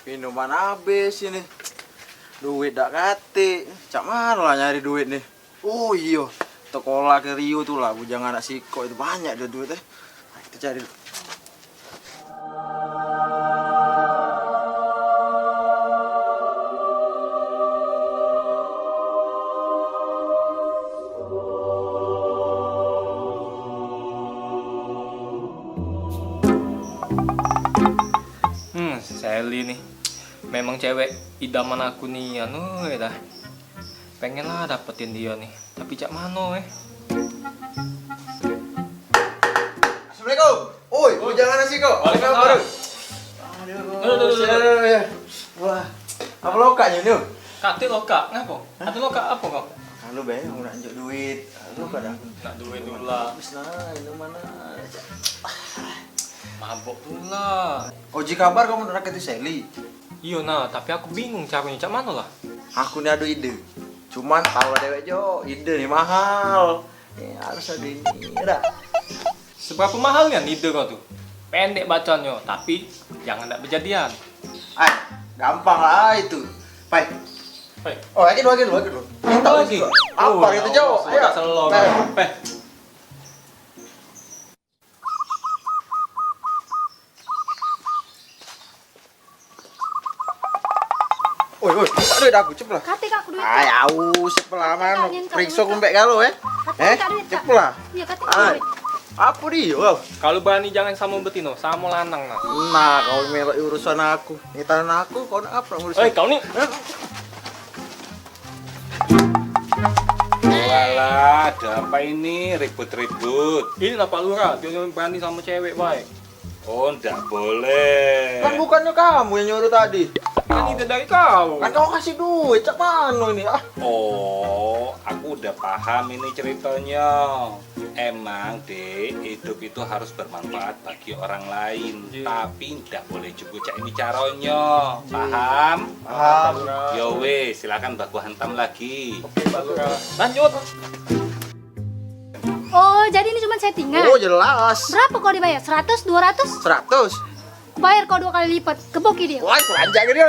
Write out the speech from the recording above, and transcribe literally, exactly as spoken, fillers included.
Minuman habis ini. Duit dak katik. Cak mano lah nyari duit nih? Oh iyo, sekolah ke Rio tu lah, bujang anak sikok itu banyak dio duit eh. Nah, kita cari. Hmm, si Sally nih. Memang cewek idaman aku nian, oi dah. Pengen lah dapetin dio nih. Tapi cak mano eh? Assalamualaikum. Oi, bujang anak sikok. Waalaikumsalam. Aduh, aduh, aduh, aduh. Wah, apa lokaknyo ni? Katik lokak, ngapo? Katik lokak apo kau? Anu be, aku nak njuk duit. Anu kadang. Nak duit dulu lah. Habis lah, ini mana? Mabok pula. Kau ji kabar kamu nak ke Sally? Iyo nah, tapi aku bingung caronyo cak mano lah. Aku ni ado ide. Cuman tahu lah dewek jo, ide ni mahal. Ni harus ado ini, dak? Seberapa mahal nian ide kau tu? Pendek baconyo, tapi jangan dak bejadian. Ai, gampang lah itu. Pai. Pai. Oh, lagi dulu, lagi dulu, lagi dulu. Kita lagi. Apa itu jauh? Ayo. Pai. Oi, oi, minta duit aku, cepet lah. Katik aku duit. Ai, au, cepet lah, mano. Perikso kumbek galo eh. Eh, cepet lah. Iyo, katik duit. Apo dio? Kalu berani jangan samo betino, samo lanang nah. Nah, kau melok urusan aku. Ni tanah aku, kau nak apo ngurusin? Eh, kau ni. Walah, ada apa ini ribut-ribut? Ini lah Pak Lurah, dio berani samo cewek bae. Oh, ndak boleh. Kan bukannya kamu yang nyuruh tadi. Kan ide dari kau. Kan kau kasih duit, cak mano ini? Ah. Oh, aku udah paham ini ceritanya. Emang, Dek, hidup itu harus bermanfaat bagi orang lain, tapi ndak boleh juga cak ini caranya. Paham? Paham. Yo wes, silakan baku hantam lagi. Lanjut. Oh, jadi ini cuma settingan? Oh, jelas. Berapa kau dibayar? Seratus, dua ratus? Seratus. Bayar kau dua kali lipat. Keboki dia. Wah, keranjang dia.